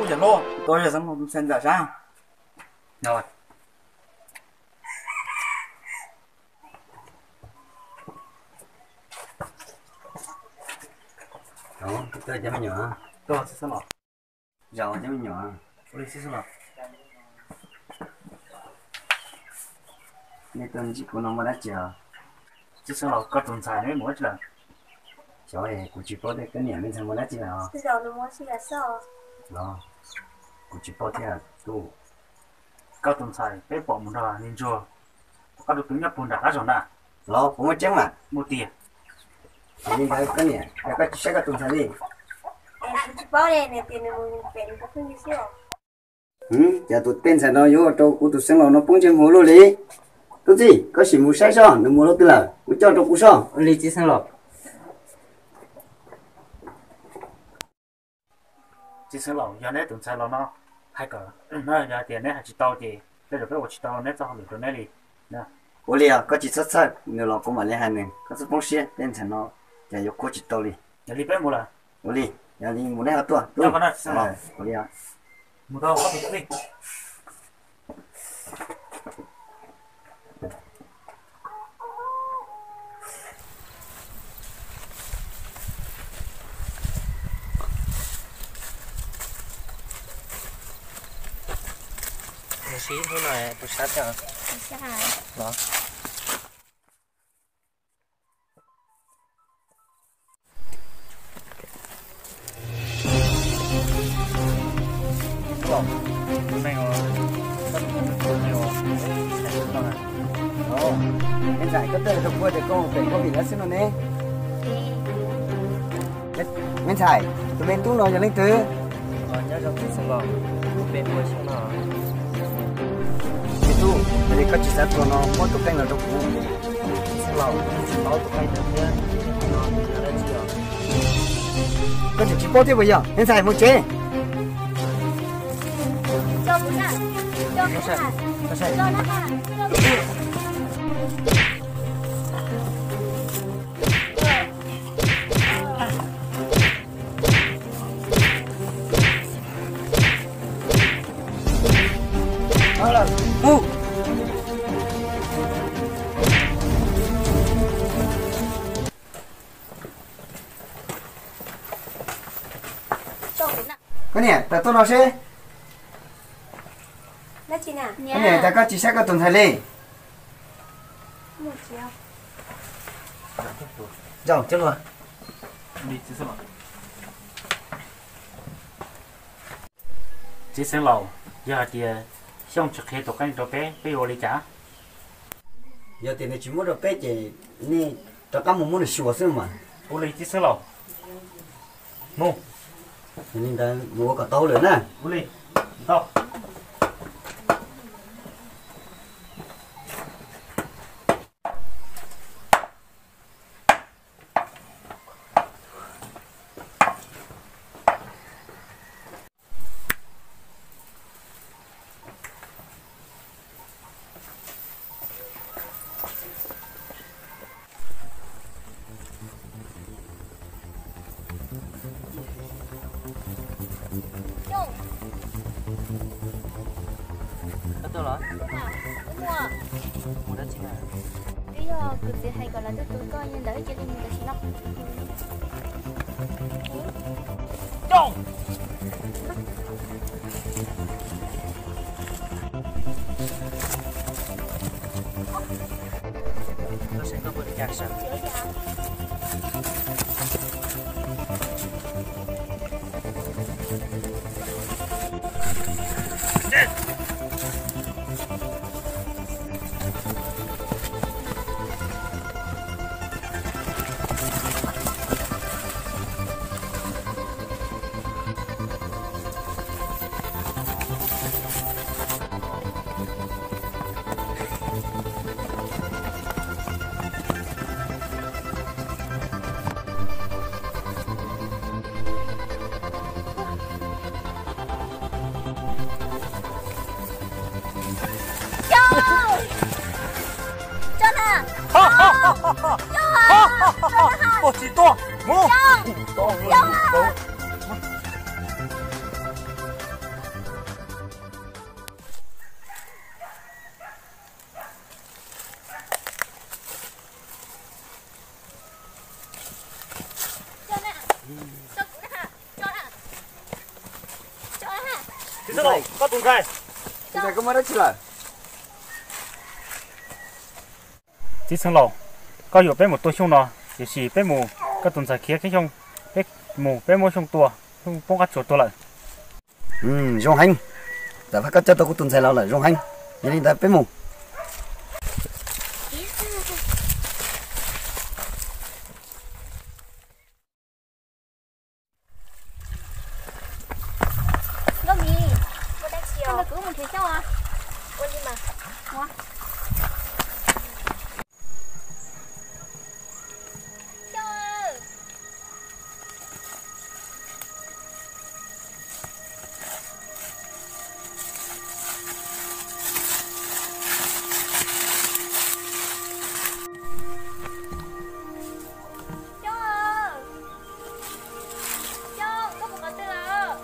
Ub, yog lub, tus yog xeev laus tus ntxhais ntawm sab. Cov me nyuam, zaum cov me nyuam. Nej tuaj ntsib kuv no muaj dab tsi os? Txiv xeev laus, koj tus ntxhais nws mus dab tsi lawm? Xyov, kuv tsis paub tias koj niam me ntxhais mus dab tsi lawm os. Los, kuv tsis paub thiab tub. Koj tus ntxhais peb pom mus nrog niag ntsuag ob tug twv nyob puag nram qab zos na. Los puas muaj tseeb mas? Muaj tiag. Yog li ntawd koj niam, koj tsis saib koj tus ntxhais li? Kuv tsis paub li, nws tias nws mus pem nws tus phooj ywg xwb. Cas tus tej ntxhais no yuav ua rau kuv tus xeev laus no poob ntsej muag luaj li. Tub txib, koj sim mus saib soj nws mus rau twg lawm, kuv coj rau kuv soj. Ua li txiv xeev laus. Txiv xeev laus, yog neb tus ntxhais los no hais kom, yog tias neb hais tsis tau ces tej zaum peb ua tsis tau neb txoj hauj lwm rau neb li. Ua li os, koj tsis txhob txhawj, nws los kuv mam li hais nws, koj txhob poob siab, tej ntxhais no cas yuav khuab tsis tau li. Yog li peb mus lawm. Ua li, yog li mus neb ho tuaj. Ua li. Mus sib hnub no puas sab thiab? Me ntxhais, koj twb hais rau kuv tias koj mus pem koj vim dab xwb no ne. Me ntxhais, tus me tub no yog leej twg? Me tub, yog li koj tsis xav tuag no muab tus qeej no rau kuv. Koj tseem tsis paub thiab puas yog? Me ntxhais, mus tsev. Koj niam, tawm tuaj no seb. Koj niam, cas koj tsis saib koj tus ntxhais li? Txiv xeev laus, yog hais tias Xyooj tsis qhia tus qeej rau peb, peb yuav ua li cas? Yog tias nws tsis muab rau peb ces nej rov qab mus muab nws xyuas xwb mas. Ua li txiv xeev laus. Mus. Yog li ntawd mus ua kom tau lawm na. Ua li. Twb yog kuv txiv hais kom lawv tuaj tua koj, yog ntawd cia li mus tam sim no. Tuag tsis tuag, mus. Txiv Xeev Laus, koj tus ntxhais. Tus ntxhais koj muab dab tsi lawm? Txiv Xeev Laus, koj yuam peb mus tua Xyooj no, tiam sis peb mus, koj tus ntxhais khiav kiag Xyooj, peb mus peb muab Xyooj tua, Xyooj poob qab tsuas tuag lawm. Zoo heev, txawm koj coj tau kuv tus ntxhais los lawm zoo heev, yog li ntawd peb mus. Nkauj Mim, ua dab tsi os? Ua li mas. Ua. Xyooj. Xyooj, Xyooj, koj mus qhov twg lawm?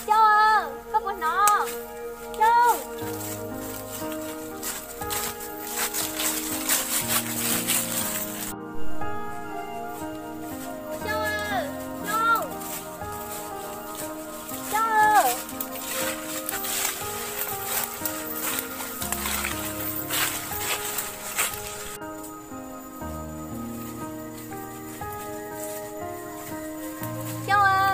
Xyooj, koj puas hnov? Xyooj. Xyooj, Xyooj. Xyooj. Xyooj.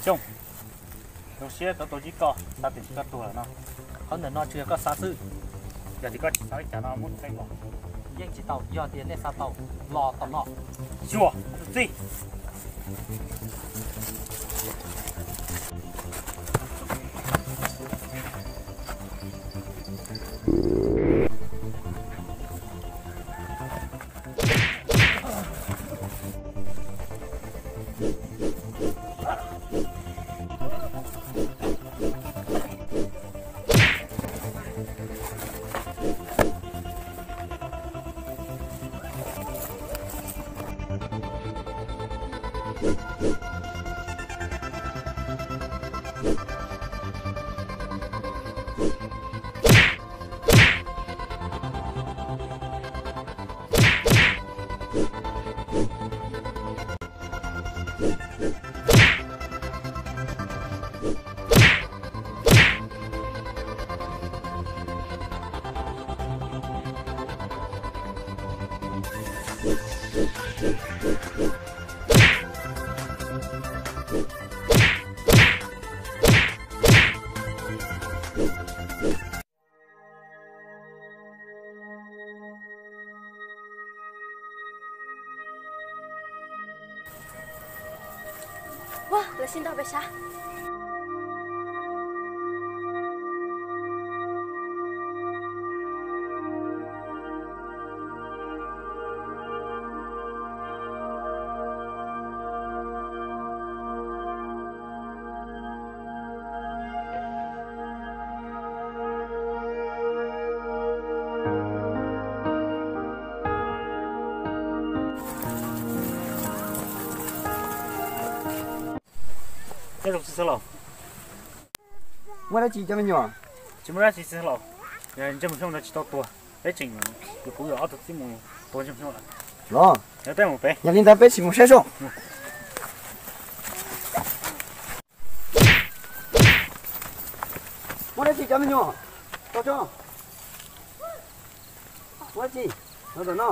Xyooj, zoo siab tau tau ntsib koj, xav tias koj tuag lawm no. Qhov ntawm no tsis yog koj xav xwb. Yog tias koj tsis xav li cas no muab rub qe kom. Yeej tsis tau, yog tias nej xav tau, los tom no. Xyuas, txij. Ua, lawv sib nrog peb sab. Nyob zoo txiv xeev laus. Muaj dab tsi cov me nyuam? Tsis muaj dab tsi txiv xeev laus. Ntsej Muag Xyooj no tsis tau tuag, peb tseem yuav, kuv yuav ob tug txib mus tua Ntsej Muag Xyooj lawm. Los, yog li ntawd peb sim mus saib seb. Muaj dab tsi cov me nyuam? Tau tso. Muaj dab tsi? Los ntawm no.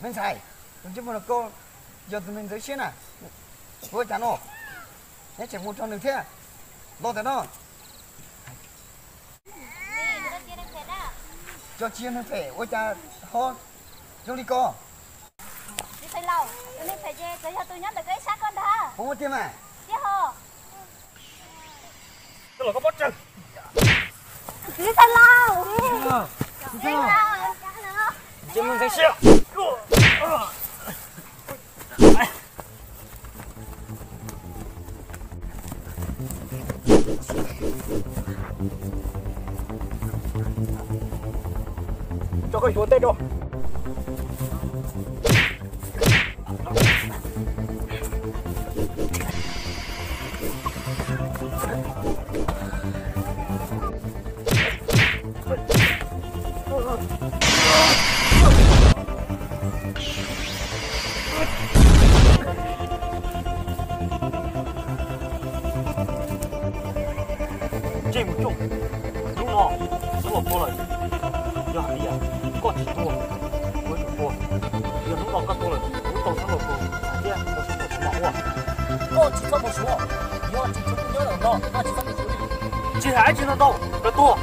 Me ntxhais, tus ntsej muag no koj yog tus neeg ntxeev siab na. Ua cas no? Neb tseem mus nrog nws thiab? Los ntawm no. Cov tsis yog neeg phem ua cas ho zoo li ko? Txiv xeev laus, tus neeg phem ces txawm yog tus nyob ntawm koj ib sab ko ntag. Puas muaj tiag mas? Tiag ho. Koj los koj pov tseg. Txiv xeev laus. Txiv xeev laus. Ntsej muag ntxeev siab. Tso koj xyuas tej rau. Ntsej Muag Xyooj, hnub no sawv los tua lawm. Yog hais tias koj tsis tua, kuv yuav tsum tua. Yog hnub no koj tua lawm, kuv tau sawv los tua thiab tau sawv los tua ua. Koj tsis txhob mus suav, yog tsis tshua nyob ntawm no koj tsis txhob mus suav li. Tsis hais dab tsi no ntau, koj tua.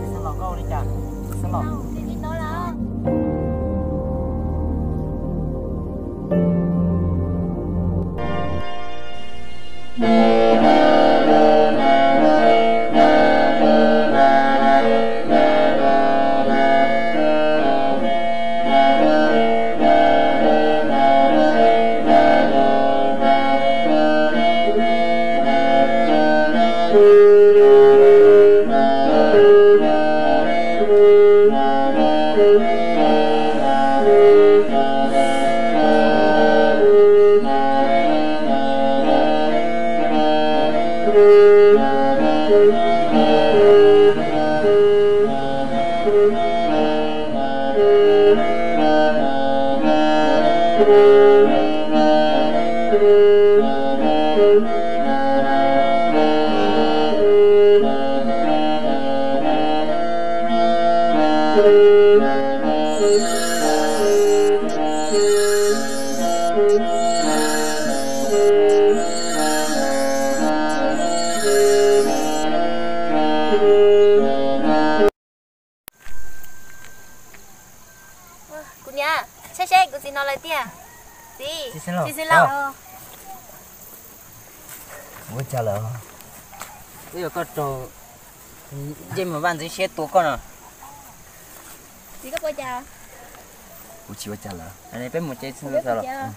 Xeev laus, koj ua li cas? Xeev laus. Xib Lauj, ua cas lawm? Wb yuav koj raug ntsej muag vaj ntxwv siab tua koj no. Kuv tsis ua cas lawm. Peb mus tsev txog lawm.